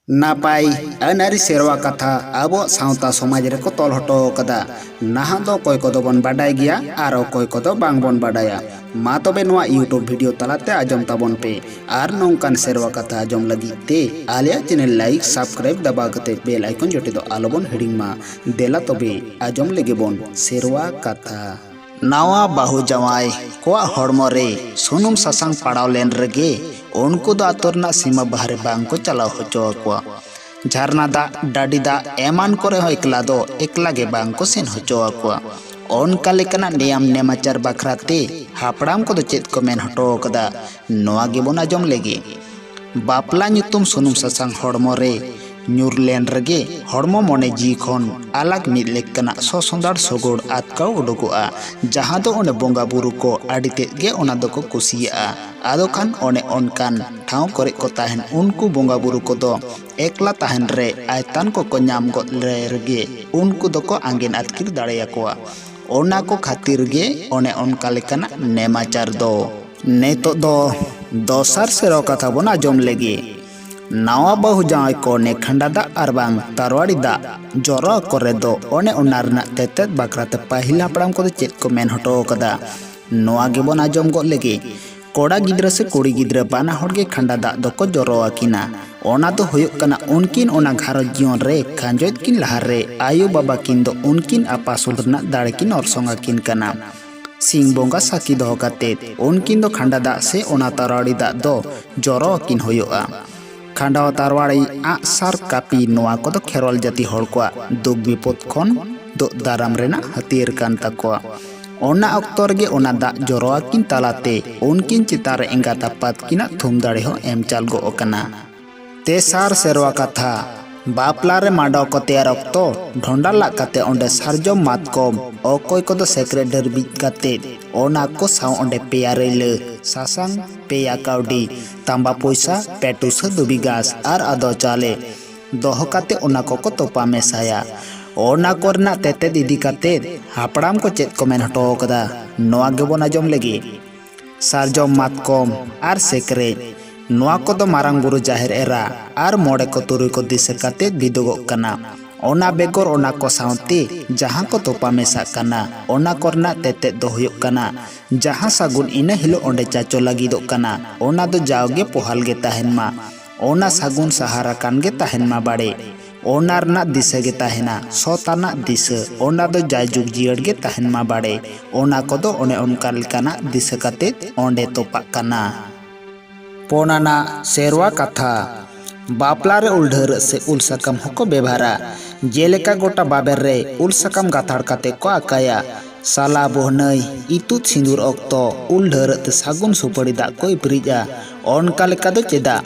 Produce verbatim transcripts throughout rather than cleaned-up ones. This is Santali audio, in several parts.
ᱱᱟᱯᱟᱭ ᱟᱹᱱ ᱟᱹᱨᱤ ᱥᱮᱨᱣᱟ ᱠᱟᱛᱷᱟ ᱟᱵᱚᱣᱟᱜ ᱥᱟᱶᱛᱟ ᱥᱚᱢᱟᱡᱽ ᱨᱮᱠᱚ ᱛᱚᱞ ᱦᱚᱴᱚ ᱟᱠᱟᱫᱟ᱾ ᱱᱟᱦᱟᱜ ᱫᱚ ᱚᱠᱚᱭ ᱠᱚᱫᱚ ᱵᱚᱱ ᱵᱟᱰᱟᱭ ᱜᱮᱭᱟ ᱟᱨ ᱚᱠᱚᱭ ᱠᱚᱫᱚ ᱵᱟᱝ ᱵᱚᱱ ᱵᱟᱰᱟᱭᱟ᱾ ᱢᱟ ᱛᱚᱵᱮ ᱱᱚᱣᱟ YouTube video ᱛᱟᱞᱟᱛᱮ ᱟᱸᱡᱚᱢ ᱛᱟᱵᱚᱱ ᱯᱮ᱾ ᱟᱨ ᱱᱚᱝᱠᱟᱱ ᱥᱮᱨᱣᱟ ᱠᱟᱛᱷᱟ ᱟᱸᱡᱚᱢ ᱞᱟᱹᱜᱤᱫ ᱛᱮ ᱟᱞᱮᱭᱟᱜ channel like, subscribe ᱫᱟᱵᱟᱣ ᱠᱟᱛᱮ bell icon ᱡᱚᱴᱮᱫ ᱫᱚ ᱟᱞᱚ ᱵᱚᱱ ᱦᱤᱲᱤᱧ ᱢᱟ᱾ ᱫᱮᱞᱟ ᱛᱚᱵᱮ ᱟᱸᱡᱚᱢ ᱞᱮᱜᱮ ᱵᱚᱱ ᱥᱮᱨᱣᱟ ᱠᱟᱛᱷᱟ᱾ ᱱᱟᱣᱟ ᱵᱟᱹᱦᱩ ᱡᱟᱶᱟᱭ ᱠᱚᱣᱟᱜ ᱦᱚᱲᱢᱚ ᱨᱮ ᱥᱩᱱᱩᱢ ᱥᱟᱥᱟᱝ ᱯᱟᱲᱟᱣ ᱞᱮᱱ ᱨᱮᱜᱮ ᱩᱱᱠᱩ ᱫᱚ ᱟᱛᱳ ᱨᱮᱱᱟᱜ ᱥᱤᱢᱟᱹ ᱵᱟᱦᱨᱮ ᱵᱟᱝ ᱠᱚ ᱪᱟᱞᱟᱣ ᱦᱚᱪᱚ ᱟᱠᱚᱣᱟ᱾ ᱡᱷᱟᱨᱱᱟ ᱫᱟᱜ, ᱰᱟᱹᱰᱤ ᱫᱟᱜ ᱮᱢᱟᱱ ᱠᱚᱨᱮ ᱦᱚᱸ ᱮᱠᱞᱟ ᱫᱚ ᱮᱠᱞᱟ ᱜᱮ ᱵᱟᱝ ᱠᱚ ᱥᱮᱱ ᱦᱚᱪᱚ ᱟᱠᱚᱣᱟ᱾ ᱚᱱᱠᱟ ᱞᱮᱠᱟᱱᱟᱜ ᱱᱮᱭᱟᱢ ᱱᱮᱢᱟᱪᱟᱨ ᱵᱟᱠᱷᱨᱟ ᱛᱮ ᱦᱟᱯᱲᱟᱢ ᱠᱚᱫᱚ ᱪᱮᱫ ᱠᱚ ᱢᱮᱱ ᱦᱚᱴᱚ ᱟᱠᱟᱫᱟ, ᱱᱚᱣᱟ ᱜᱮᱵᱚᱱ ᱟᱸᱡᱚᱢ ᱞᱮᱜᱮ᱾ ᱵᱟᱯᱞᱟ ᱧᱩᱛᱩᱢ ᱥᱩᱱᱩᱢ ᱥᱟᱥᱟᱝ ᱦᱚᱲᱢᱚ ᱨᱮ ᱧᱩᱨ ᱞᱮᱱ ᱨᱮᱜᱮ ᱦᱚᱲᱢᱚ ᱢᱚᱱᱮ ᱡᱤᱣᱤ ᱠᱷᱚᱱ ᱟᱞᱟᱜᱽ ᱢᱤᱫ ᱞᱮᱠᱟᱱᱟᱜ ᱥᱚᱥᱚᱸᱫᱟᱲ ᱥᱚᱜᱚᱲ ᱟᱛᱠᱟᱣ ᱩᱰᱩᱠᱚᱜᱼᱟ, ᱡᱟᱦᱟᱸ ᱫᱚ ᱚᱸᱰᱮ ᱵᱚᱸᱜᱟ ᱵᱩᱨᱩ ᱠᱚ ᱟᱹᱰᱤ ᱛᱮᱫ ᱜᱮ ᱚᱱᱟ ᱫᱚᱠᱚ ᱠᱩᱥᱤᱭᱟᱜᱼᱟ᱾ ᱟᱫᱚ ᱠᱷᱟᱱ ᱚᱱᱮ ᱚᱱᱠᱟᱱ ᱴᱷᱟᱶ ᱠᱚᱨᱮ ᱠᱚ ᱛᱟᱦᱮᱱ ᱩᱱᱠᱩ ᱵᱚᱸᱜᱟ ᱵᱩᱨᱩ ᱠᱚᱫᱚ ᱮᱠᱞᱟ ᱛᱟᱦᱮᱱ ᱨᱮ ᱟᱭᱛᱟᱱ ᱠᱚᱠᱚ ᱧᱟᱢ ᱜᱚᱫ ᱞᱮ ᱨᱮᱜᱮ ᱩᱱᱠᱩ ᱫᱚᱠᱚ ᱟᱸᱜᱮᱱ ᱟᱹᱛᱠᱤᱨ ᱫᱟᱲᱮᱭᱟᱠᱚᱣᱟ᱾ ᱚᱱᱟ ᱠᱚ ᱠᱷᱟᱹᱛᱤᱨ ᱜᱮ ᱚᱱᱮ ᱚᱱᱠᱟ ᱞᱮᱠᱟᱱᱟᱜ ᱱᱮᱢᱟᱪᱟᱨ ᱫᱚ᱾ ᱱᱤᱛᱚᱜ ᱫᱚ ᱫᱚᱥᱟᱨ ᱥᱮᱨᱣᱟ ᱠᱟᱛᱷᱟ ᱵᱚᱱ ᱟᱸᱡᱚᱢ ᱞᱮᱜᱮ᱾ ᱱᱟᱣᱟ ᱵᱟᱹᱦᱩ ᱡᱟᱶᱟᱭ ᱠᱚ ᱚᱱᱮ ᱠᱷᱟᱸᱰᱟ ᱫᱟᱜ ᱟᱨ ᱵᱟᱝ ᱛᱟᱨᱣᱟᱲᱤ ᱫᱟᱜ ᱡᱚᱨᱚ ᱟᱠᱚ ᱨᱮᱫᱚ ᱚᱱᱮ ᱚᱱᱟ ᱨᱮᱱᱟᱜ ᱛᱮᱛᱮᱫ ᱵᱟᱠᱷᱨᱟ ᱛᱮ ᱯᱟᱹᱦᱤᱞ ᱦᱟᱯᱲᱟᱢ ᱠᱚᱫᱚ ᱪᱮᱫ ᱠᱚ ᱢᱮᱱ ᱦᱚᱴᱚ ᱟᱠᱟᱫᱟ, ᱱᱚᱣᱟ ᱜᱮᱵᱚᱱ ᱟᱸᱡᱚᱢ ᱜᱚᱫ ᱞᱮᱜᱮ᱾ ᱠᱚᱲᱟ ᱜᱤᱫᱽᱨᱟᱹ ᱥᱮ ᱠᱩᱲᱤ ᱜᱤᱫᱽᱨᱟᱹ ᱵᱟᱱᱟ ᱦᱚᱲ ᱜᱮ ᱠᱷᱟᱸᱰᱟ ᱫᱟᱜ ᱫᱚᱠᱚ ᱡᱚᱨᱚ ᱟᱹᱠᱤᱱᱟ᱾ ᱚᱱᱟ ᱫᱚ ᱦᱩᱭᱩᱜ ᱠᱟᱱᱟ ᱩᱱᱠᱤᱱ ᱚᱱᱟ ᱜᱷᱟᱨᱚᱸᱡᱽ ᱡᱤᱭᱚᱱ ᱨᱮ ᱠᱷᱟᱸᱡᱚᱭᱮᱫ ᱠᱤᱱ ᱞᱟᱦᱟ ᱨᱮ ᱟᱭᱳ ᱵᱟᱵᱟ ᱠᱤᱱ ᱫᱚ ᱩᱱᱠᱤᱱ ᱟᱯᱟᱥᱩᱞ ᱨᱮᱱᱟᱜ ᱫᱟᱲᱮ ᱠᱤᱱ ᱚᱨᱥᱚᱝ ᱟᱹᱠᱤᱱ ᱠᱟᱱᱟ᱾ ᱥᱤᱧ ᱵᱚᱸᱜᱟ ᱥᱟᱹᱠᱷᱤ ᱫᱚᱦᱚ ᱠᱟᱛᱮ ᱩᱱᱠᱤᱱ ᱫᱚ ᱠᱷᱟᱸᱰᱟ ᱫᱟᱜ ᱥᱮ ᱚᱱᱟ ᱛᱟᱨᱣᱟᱲᱤ ᱫᱟᱜ ᱫᱚ ᱡᱚᱨᱚ ᱟᱹᱠᱤᱱ ᱦᱩᱭᱩᱜᱼᱟ᱾ ᱠᱷᱟᱸᱰᱟᱣ ᱛᱟᱨᱣᱟᱲᱤ, ᱟᱸᱜ ᱥᱟᱨ, ᱠᱟᱹᱯᱤ, ᱱᱚᱣᱟ ᱠᱚᱫᱚ ᱠᱷᱮᱨᱣᱟᱞ ᱡᱟᱹᱛᱤ ᱦᱚᱲ ᱠᱚᱣᱟᱜ ᱫᱩᱠ ᱵᱤᱯᱚᱫ ᱠᱷᱚᱱ ᱫᱩᱜ ᱫᱟᱨᱟᱢ ᱨᱮᱱᱟᱜ ᱦᱟᱹᱛᱭᱟᱹᱨ ᱠᱟᱱ ᱛᱟᱠᱚᱣᱟ᱾ ᱚᱱᱟ ᱚᱠᱛᱚ ᱨᱮᱜᱮ ᱚᱱᱟ ᱫᱟᱜ ᱡᱚᱨᱚ ᱟᱹᱠᱤᱱ ᱛᱟᱞᱟᱛᱮ ᱩᱱᱠᱤᱱ ᱪᱮᱛᱟᱱ ᱨᱮ ᱮᱸᱜᱟᱛ ᱟᱯᱟᱛ ᱠᱤᱱᱟᱜ ᱛᱷᱩᱢ ᱫᱟᱲᱮ ᱦᱚᱸ ᱮᱢ ᱪᱟᱞ ᱜᱚᱜ ᱟᱠᱟᱱᱟ᱾ ᱛᱮᱥᱟᱨ ᱥᱮᱨᱣᱟ ᱠᱟᱛᱷᱟ, ᱵᱟᱯᱞᱟ ᱨᱮ ᱢᱟᱰᱚ ᱠᱚ ᱛᱮᱭᱟᱨ ᱚᱠᱛᱚ ᱰᱷᱚᱸᱰᱟ ᱞᱟᱜ ᱠᱟᱛᱮ ᱚᱸᱰᱮ ᱥᱟᱨᱡᱚᱢ ᱢᱟᱛᱠᱚᱢ, ᱚᱠᱚᱭ ᱠᱚᱫᱚ ᱥᱮᱠᱨᱮᱴ ᱰᱟᱹᱨ ᱵᱤᱫ ᱠᱟᱛᱮ ᱚᱱᱟ ᱠᱚ ᱥᱟᱶ ᱚᱸᱰᱮ ᱯᱮᱭᱟ ᱨᱟᱹᱭᱞᱟᱹ, ᱥᱟᱥᱟᱝ, ᱯᱮᱭᱟ ᱠᱟᱹᱣᱰᱤ, ᱛᱟᱢᱵᱟ ᱯᱚᱭᱥᱟ, ᱯᱮ ᱴᱩᱥᱟᱹ ᱫᱷᱩᱵᱤ ᱜᱷᱟᱥ ᱟᱨ ᱟᱫᱚ ᱪᱟᱣᱞᱮ ᱫᱚᱦᱚ ᱠᱟᱛᱮ ᱚᱱᱟ ᱠᱚᱠᱚ ᱛᱚᱯᱟ ᱢᱮᱥᱟᱭᱟ᱾ ᱚᱱᱟ ᱠᱚᱨᱮᱱᱟᱜ ᱛᱮᱛᱮᱫ ᱤᱫᱤ ᱠᱟᱛᱮ ᱦᱟᱯᱲᱟᱢ ᱠᱚ ᱪᱮᱫ ᱠᱚ ᱢᱮᱱ ᱦᱚᱴᱚ ᱟᱠᱟᱫᱟ, ᱱᱚᱣᱟ ᱜᱮᱵᱚᱱ ᱟᱸᱡᱚᱢ ᱞᱮᱜᱮ᱾ ᱥᱟᱨᱡᱚᱢ, ᱢᱟᱛᱠᱚᱢ ᱟᱨ ᱥᱮᱠᱨᱮᱡ ᱱᱚᱣᱟ ᱠᱚᱫᱚ ᱢᱟᱨᱟᱝ ᱵᱩᱨᱩ, ᱡᱟᱦᱮᱨ ᱮᱨᱟ ᱟᱨ ᱢᱚᱬᱮ ᱠᱚ ᱛᱩᱨᱩᱭ ᱠᱚ ᱫᱤᱥᱟᱹ ᱠᱟᱛᱮ ᱵᱤᱫᱚᱜᱚᱜ ᱠᱟᱱᱟ᱾ ᱚᱱᱟ ᱵᱮᱜᱚᱨ ᱚᱱᱟ ᱠᱚ ᱥᱟᱶᱛᱮ ᱡᱟᱦᱟᱸ ᱠᱚ ᱛᱚᱯᱟ ᱢᱮᱥᱟᱜ ᱠᱟᱱᱟ, ᱚᱱᱟ ᱠᱚᱨᱮᱱᱟᱜ ᱛᱮᱛᱮᱫ ᱫᱚ ᱦᱩᱭᱩᱜ ᱠᱟᱱᱟ, ᱡᱟᱦᱟᱸ ᱥᱟᱹᱜᱩᱱ ᱤᱱᱟᱹ ᱦᱤᱞᱳᱜ ᱚᱸᱰᱮ ᱪᱟᱪᱚ ᱞᱟᱹᱜᱤᱫᱚᱜ ᱠᱟᱱᱟ, ᱚᱱᱟ ᱫᱚ ᱡᱟᱣᱜᱮ ᱯᱚᱦᱟᱞ ᱜᱮ ᱛᱟᱦᱮᱱ ᱢᱟ᱾ ᱚᱱᱟ ᱥᱟᱹᱜᱩᱱ ᱥᱟᱦᱟᱨ ᱟᱠᱟᱱ ᱜᱮ ᱛᱟᱦᱮᱱ ᱢᱟ ᱵᱟᱲᱮ᱾ ᱚᱱᱟ ᱨᱮᱱᱟᱜ ᱫᱤᱥᱟᱹ ᱜᱮ ᱛᱟᱦᱮᱱᱟ, ᱥᱚᱛ ᱟᱱᱟᱜ ᱫᱤᱥᱟᱹ, ᱚᱱᱟ ᱫᱚ ᱡᱟᱭᱡᱩᱜᱽ ᱡᱤᱭᱟᱹᱲ ᱜᱮ ᱛᱟᱦᱮᱱ ᱢᱟ ᱵᱟᱲᱮ᱾ ᱚᱱᱟ ᱠᱚᱫᱚ ᱚᱱᱮ ᱚᱱᱠᱟ ᱞᱮᱠᱟᱱᱟᱜ ᱫᱤᱥᱟᱹ ᱠᱟᱛᱮ ᱚᱸᱰᱮ ᱛᱚᱯᱟᱜ ᱠᱟᱱᱟ᱾ ᱯᱩᱱ ᱟᱱᱟᱜ ᱥᱮᱨᱣᱟ ᱠᱟᱛᱷᱟ᱾ ᱵᱟᱯᱞᱟ ᱨᱮ ᱩᱞ ᱰᱷᱟᱹᱣᱨᱟᱹᱜ ᱥᱮ ᱩᱞ ᱥᱟᱠᱟᱢ ᱦᱚᱸᱠᱚ ᱵᱮᱵᱷᱟᱨᱟ᱾ ᱡᱮᱞᱮᱠᱟ ᱜᱚᱴᱟ ᱵᱟᱵᱮᱨ ᱨᱮ ᱩᱞ ᱥᱟᱠᱟᱢ ᱜᱟᱛᱷᱟᱲ ᱠᱟᱛᱮ ᱠᱚ ᱟᱠᱟᱭᱟ᱾ ᱥᱟᱞᱟ ᱵᱚᱦᱱᱟᱹᱭ ᱤᱛᱩᱫ ᱥᱤᱸᱫᱩᱨ ᱚᱠᱛᱚ ᱩᱞ ᱰᱷᱟᱹᱣᱨᱟᱹᱜ ᱛᱮ ᱥᱟᱹᱜᱩᱱ ᱥᱩᱯᱟᱹᱲᱤ ᱫᱟᱜ ᱠᱚ ᱤᱯᱨᱤᱡᱼᱟ᱾ ᱚᱱᱠᱟ ᱞᱮᱠᱟ ᱫᱚ ᱪᱮᱫᱟᱜ?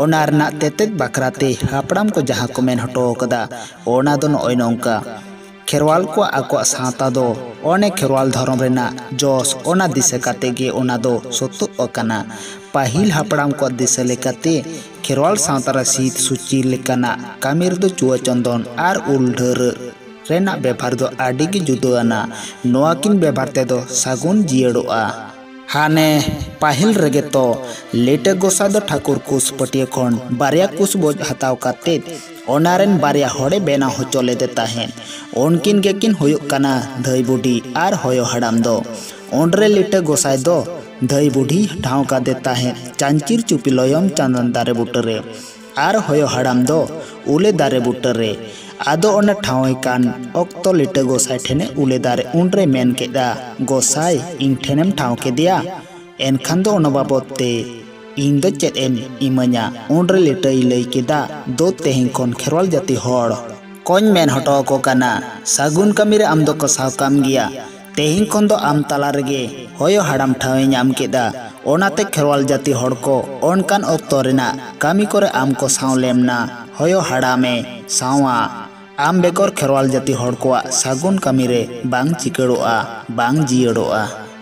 ᱚᱱᱟ ᱨᱮᱱᱟᱜ ᱛᱮᱛᱮᱫ ᱵᱟᱠᱷᱨᱟ ᱛᱮ ᱦᱟᱯᱲᱟᱢ ᱠᱚ ᱡᱟᱦᱟᱸ ᱠᱚ ᱢᱮᱱ ᱦᱚᱴᱚ ᱟᱠᱟᱫᱟ, ᱚᱱᱟ ᱫᱚ ᱱᱚᱜᱼᱚᱭ ᱱᱚᱝᱠᱟ᱾ ᱠᱷᱮᱨᱣᱟᱞ ᱠᱚᱣᱟᱜ ᱟᱠᱚᱣᱟᱜ ᱥᱟᱶᱛᱟ ᱫᱚ ᱚᱱᱮ ᱠᱷᱮᱨᱣᱟᱞ ᱫᱷᱚᱨᱚᱢ ᱨᱮᱱᱟᱜ ᱡᱚᱥ, ᱚᱱᱟ ᱫᱤᱥᱟᱹ ᱠᱟᱛᱮ ᱜᱮ ᱚᱱᱟ ᱫᱚ ᱥᱚᱛᱚᱜ ᱟᱠᱟᱱᱟ᱾ ᱯᱟᱹᱦᱤᱞ ᱦᱟᱯᱲᱟᱢ ᱠᱚᱣᱟᱜ ᱫᱤᱥᱟᱹ ᱞᱮᱠᱟᱛᱮ ᱠᱷᱮᱨᱣᱟᱞ ᱥᱟᱶᱛᱟ ᱨᱮ ᱥᱤᱫ ᱥᱩᱪᱤ ᱞᱮᱠᱟᱱᱟᱜ ᱠᱟᱹᱢᱤ ᱨᱮᱫᱚ ᱪᱩᱣᱟᱹ ᱪᱚᱱᱫᱚᱱ ᱟᱨ ᱩᱞ ᱰᱷᱟᱹᱣᱨᱟᱹᱜ ᱨᱮᱱᱟᱜ ᱵᱮᱵᱷᱟᱨ ᱫᱚ ᱟᱹᱰᱤ ᱜᱮ ᱡᱩᱫᱟᱹ ᱟᱱᱟ᱾ ᱱᱚᱣᱟ ᱠᱤᱱ ᱵᱮᱵᱷᱟᱨ ᱛᱮᱫᱚ ᱥᱟᱹᱜᱩᱱ ᱡᱤᱭᱟᱹᱲᱚᱜᱼᱟ᱾ ᱦᱟᱱᱮ ᱯᱟᱹᱦᱤᱞ ᱨᱮᱜᱮ ᱛᱚ ᱞᱤᱴᱟᱹ ᱜᱚᱸᱥᱟᱭ ᱫᱚ ᱴᱷᱟᱹᱠᱩᱨ ᱠᱩᱥ ᱯᱟᱹᱴᱤᱭᱟᱹ ᱠᱷᱚᱱ ᱵᱟᱨᱭᱟ ᱠᱩᱥ ᱵᱚᱡ ᱦᱟᱛᱟᱣ ᱠᱟᱛᱮᱫ ᱚᱱᱟ ᱨᱮᱱ ᱵᱟᱨᱭᱟ ᱦᱚᱲᱮ ᱵᱮᱱᱟᱣ ᱦᱚᱪᱚ ᱞᱮᱫᱮ ᱛᱟᱦᱮᱸᱫ᱾ ᱩᱱᱠᱤᱱ ᱜᱮᱠᱤᱱ ᱦᱩᱭᱩᱜ ᱠᱟᱱᱟ ᱫᱷᱟᱹᱭ ᱵᱩᱰᱷᱤ ᱟᱨ ᱦᱚᱭᱚ ᱦᱟᱲᱟᱢ ᱫᱚ᱾ ᱚᱸᱰᱨᱮ ᱞᱤᱴᱟᱹ ᱜᱚᱸᱥᱟᱭ ᱫᱚ ᱫᱷᱟᱹᱭ ᱵᱩᱰᱷᱤ ᱴᱷᱟᱶ ᱠᱟᱫᱮ ᱛᱟᱦᱮᱸᱫ ᱪᱟᱧᱪᱤᱨ ᱪᱩᱯᱤ ᱞᱚᱭᱚᱢ ᱪᱟᱸᱫᱟᱱ ᱫᱟᱨᱮ ᱵᱩᱴᱟᱹᱨᱮ ᱟᱨ ᱦᱚᱭᱚ ᱦᱟᱲᱟᱢ ᱫᱚ ᱩᱞᱮ ᱫᱟᱨᱮ ᱵᱩᱴᱟᱹᱨᱮ᱾ ᱟᱫᱚ ᱚᱱᱟ ᱴᱷᱟᱶ ᱠᱟᱱ ᱚᱠᱛᱚ ᱞᱤᱴᱟᱹ ᱜᱚᱸᱥᱟᱭ ᱴᱷᱮᱱᱮ ᱩᱞᱮ ᱫᱟᱨᱮ ᱩᱱᱨᱮ ᱢᱮᱱ ᱠᱮᱫᱟ, "ᱜᱚᱸᱥᱟᱭ, ᱤᱧ ᱴᱷᱮᱱᱮᱢ ᱴᱷᱟᱶ ᱠᱮᱫᱮᱭᱟ, ᱮᱱᱠᱷᱟᱱ ᱫᱚ ᱚᱱᱟ ᱵᱟᱵᱚᱫ ᱛᱮ ᱤᱧ ᱫᱚ ᱪᱮᱫ ᱮᱢ ᱤᱢᱟᱹᱧᱟ?" ᱩᱱᱨᱮ ᱞᱤᱴᱟᱹᱭ ᱞᱟᱹᱭ ᱠᱮᱫᱟ, "ᱫᱩ ᱛᱮᱦᱮᱧ ᱠᱷᱚᱱ ᱠᱷᱮᱨᱣᱟᱞ ᱡᱟᱹᱛᱤ ᱦᱚᱲ ᱠᱚᱧ ᱢᱮᱱ ᱦᱚᱴᱚ ᱟᱠᱚ ᱠᱟᱱᱟ, ᱥᱟᱹᱜᱩᱱ ᱠᱟᱹᱢᱤ ᱨᱮ ᱟᱢ ᱫᱚᱠᱚ ᱥᱟᱶ ᱠᱟᱢ ᱜᱮᱭᱟ᱾ ᱛᱮᱦᱮᱧ ᱠᱷᱚᱱ ᱫᱚ ᱟᱢ ᱛᱟᱞᱟ ᱨᱮᱜᱮ ᱦᱚᱭᱚ ᱦᱟᱲᱟᱢ ᱴᱷᱟᱶ ᱮ ᱧᱟᱢ ᱠᱮᱫᱟ᱾ ᱚᱱᱟᱛᱮ ᱠᱷᱮᱨᱣᱟᱞ ᱡᱟᱹᱛᱤ ᱦᱚᱲ ᱠᱚ ᱚᱱᱠᱟᱱ ᱚᱠᱛᱚ ᱨᱮᱱᱟᱜ ᱠᱟᱹᱢᱤ ᱠᱚᱨᱮ ᱟᱢ ᱠᱚ ᱥᱟᱶ ᱞᱮᱢᱱᱟ, ᱦᱚᱭᱚ ᱦᱟᱲᱟᱢᱮ ᱥᱟᱶᱟ᱾ ᱟᱢ ᱵᱮᱜᱚᱨ ᱠᱷᱮᱨᱣᱟᱞ ᱡᱟᱹᱛᱤ ᱦᱚᱲ ᱠᱚᱣᱟᱜ ᱥᱟᱹᱜᱩᱱ ᱠᱟᱹᱢᱤ ᱨᱮ ᱵᱟᱝ ᱪᱤᱠᱟᱹᱲᱚᱜᱼᱟ, ᱵᱟᱝ ᱡᱤᱭᱟᱹᱲᱚᱜᱼᱟ᱾"